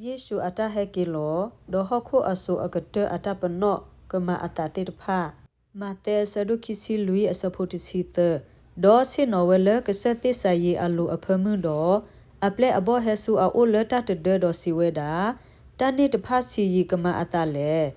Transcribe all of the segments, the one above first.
ယ့ၣ်ၡူးအတၢ်ဟဲက့ၤလီၤ, ဒီးဟီၣ်ခိၣ်အစိၤအကတၢၢ်အတၢ်ပနီၣ်ကမၤအသးသ့ၣ်တဖၣ်. မးသဲအဆၢဒိၣ်ခံဆံလွံၢ်အဆၢဖိတဆံသၢ, ဒီးဆ့ၣ်နီၤဝဲလၢကစၢၢ်သ့ၣ်စၤယံးအလိၤအဖၢမုၢ်ဒီး, အပျဲၢ်အဘီၣ်ဟဲဆူအအိၣ်လၢတၢ်တဒၢဒီးစံးဝဲဒၣ်, တၢ်န့ၣ်တဖၣ်ဆံးယံာ်ကမၤအသးလဲၣ်.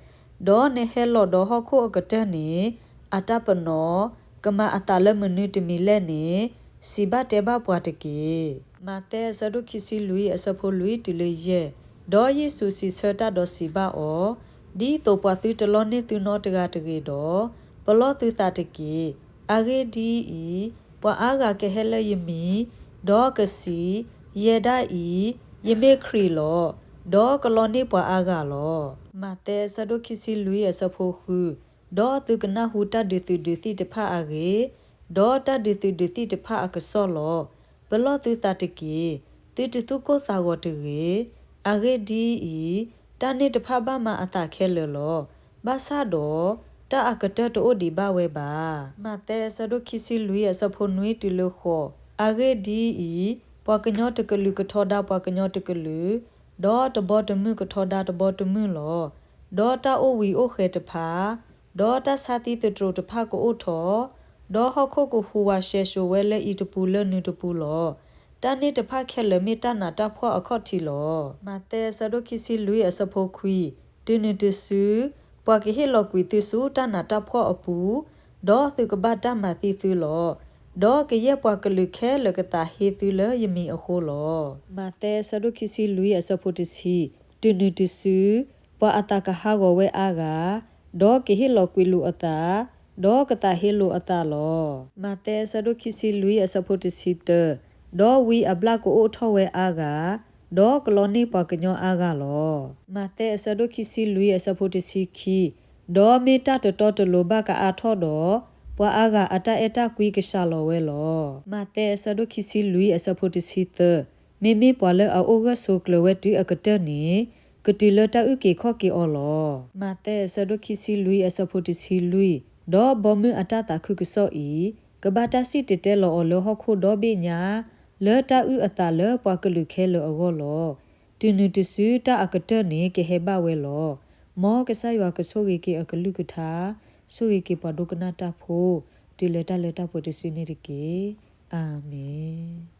ဒီးနဟဲလီၤဒီးဟီၣ်ခိၣ်အကတၢၢ်န့ၣ် အတၢ်ပနီၣ် ကမၤအသးလၢမနုၤတမံၤလဲၣ်န့ၣ် စံးဘၣ်တဲဘၣ်ပှၤတက့ၢ်. မးသဲအဆၢဒိၣ်ခံဆံလွံၢ်အဆၢဖိလွံၢ်တုၤလၢယဲၢ်, ဒီးယ့ၣ်ၡူးစံးဆၢတၢ်ဒီးစံးဘၣ်အီၤ, ဒ်သိးပှၤသုတလီန့ၢ်သုနီတဂၤတဂ့ၤဒီး, ပလီၢ်သုသးတက့ၢ်. အဂ့ၢ်ဒ်အံၤ, ပှၤအါဂၤကဟဲလၢယမံၤ, ဒီးကစံး, ယဲဒၣ်အံၤ, ယမ့ၢ်ခရံာ်လီၤ, ဒီးကလီန့ၢ်ပှၤအါဂၤလီၤ. မးသဲအဆၢဒိၣ်ခံဆံလွံၢ်အဆၢဖိဃု, ဒီးသုကနၢ်ဟူတၢ်ဒုးသုးဒုးသံၣ်တဖၣ်အဂ့ၢ်, ဒီးတၢ်ဒုးသုးဒုးသံၣ်တဖၣ်အကစီၣ်လီၤ. ပလီၢ်သုသးတက့ၢ်. သုတသူၣ်ကိၢ်သးဂီၤတဂ့ၤ. အဂ့ၢ်ဒ်အံၤ, တၢ်န့ၣ်တဖၣ်ဘၣ်မၤအသးခဲလၢာ်လီၤ. ဘၣ်ဆၣ်ဒီး, တၢ်အကတၢၢ်တအိၣ်ဒံးဘၣ်ဝဲဘၣ်. မးသဲအဆၢဒိၣ်ခံဆံလွံၢ်အဆၢဖိနွံတုၤလၢဃိး, အဂ့ၢ်ဒ်အံၤ, ပှၤကညီတကလုာ်ကထီဒါပှၤကညီတကလုာ်, ဒီးတဘီတမုၢ်ကထီဒါတဘီတမုၢ်လီၤ. ဒီးတၢ်အိၣ်ဝံၤအိၣ်ဃဲၤတဖၣ်, ဒီးတၢ်ဆါသံသတြိာ်တဖၣ်ကအိၣ်ထီၣ်, ဒီးဟီၣ်ခိၣ်ကဟူးဝးရှဲၡိၤဝဲလၢအံၤတပူၤလၢနုၤတပူၤလီၤ. တၢ်န့ၣ်တဖၣ်ခဲလၢာ်မ့ၢ်တၢ်နးတၢ်ဖှီၣ်အခီၣ်ထံးလီၤ. မးသဲအဆၢဒိၣ်ခံဆံလွံၢ်အဆၢဖိခွံ, တုၤနုၤတစု, ပှၤကဟ့ၣ်လီၤကွံာ်သုဆူတၢ်နးတၢ်ဖှီၣ်အပူၤ, ဒီးသုကဘၣ်တၢ်မၤသံသုလီၤ. ဒီးကယဲၢ်ပှၤကလုာ်ခဲလၢာ်ကသးဟ့သုလၢယမံၤအဃိလီၤ. မးသဲအဆၢဒိၣ်ခံဆံလွံၢ်အဆၢဖိတဆံ, တုၤနုၤတစု, ပှၤအသးကဟးဂီၤဝဲအါဂၤ, ဒီးကဟ့ၣ်လီၤကွံာ်လိာ်အသး, ဒီးကသးဟ့လိာ်အသးလီၤ. မးသဲအဆၢဒိၣ်ခံဆံလွံၢ်အဆၢဖိတဆံတၢ, ဒီးဝံအဘျၣ်ကအိၣ်ထီၣ်ဝဲအါဂၤ, ဒီးကလီန့ၢ်ပှၤကညီအါဂၤလီၤ. မးသဲအဆၢဒိၣ်ခံဆံလွံၢ်အဆၢဖိတဆံခံ, ဒီးမ့ၢ်တၢ်တတီတလိၤဘၣ်ကအါထီၣ်ဒီး, ပှၤအါဂၤအတၢ်အဲၣ်တၢ်ကွံကစှၤလီၤဝဲလီၤ. မးသဲအဆၢဒိၣ်ခံဆံလွံၢ်အဆၢဖိတဆံသၢ, မ့မ့ၢ်ပှၤလၢအအိၣ်ဂၢၢ်ဆိးကျၢၤဝဲတုၤအကတၢၢ်န့ၣ်, ကတုၤလၢတၢ်အုၣ်က့ၤခီၣ်က့ၤအီၤလီၤ. မးသဲအဆၢဒိၣ်ခံဆံလွံၢ်အဆၢဖိတဆံလွံၢ်, ဒီးဘီမုၢ်အတၢ်သးခုကစီၣ်အံၤ, ကဘၣ်တၢ်စံၣ်တဲၤတဲလီၤအီၤလၢဟီၣ်ခိၣ်ဒီဘ့ၣ်ညါ, လၢတၢ်အုၣ်အသးလၢပှၤကလုာ်ခဲလၢာ်အဂီၢ်လီၤ. တုၤနုၤတစုတၢ်အကတၢၢ်န့ၣ်ကဟဲဘၣ်ဝဲလီၤ. မ်ကစၢ်ယွၤကဆိၣ်ဂ့ၤက့ၤအကလုၢ်ကထါ, ဆိၣ်ဂ့ၤက့ၤပှၤဒိကနၣ်တၢ်ဖိ, တုၤလၢတၢ်လၢတၢ်ပှဲၤတစုန့ၣ်တက့ၢ်. အၤမ့ၣ်.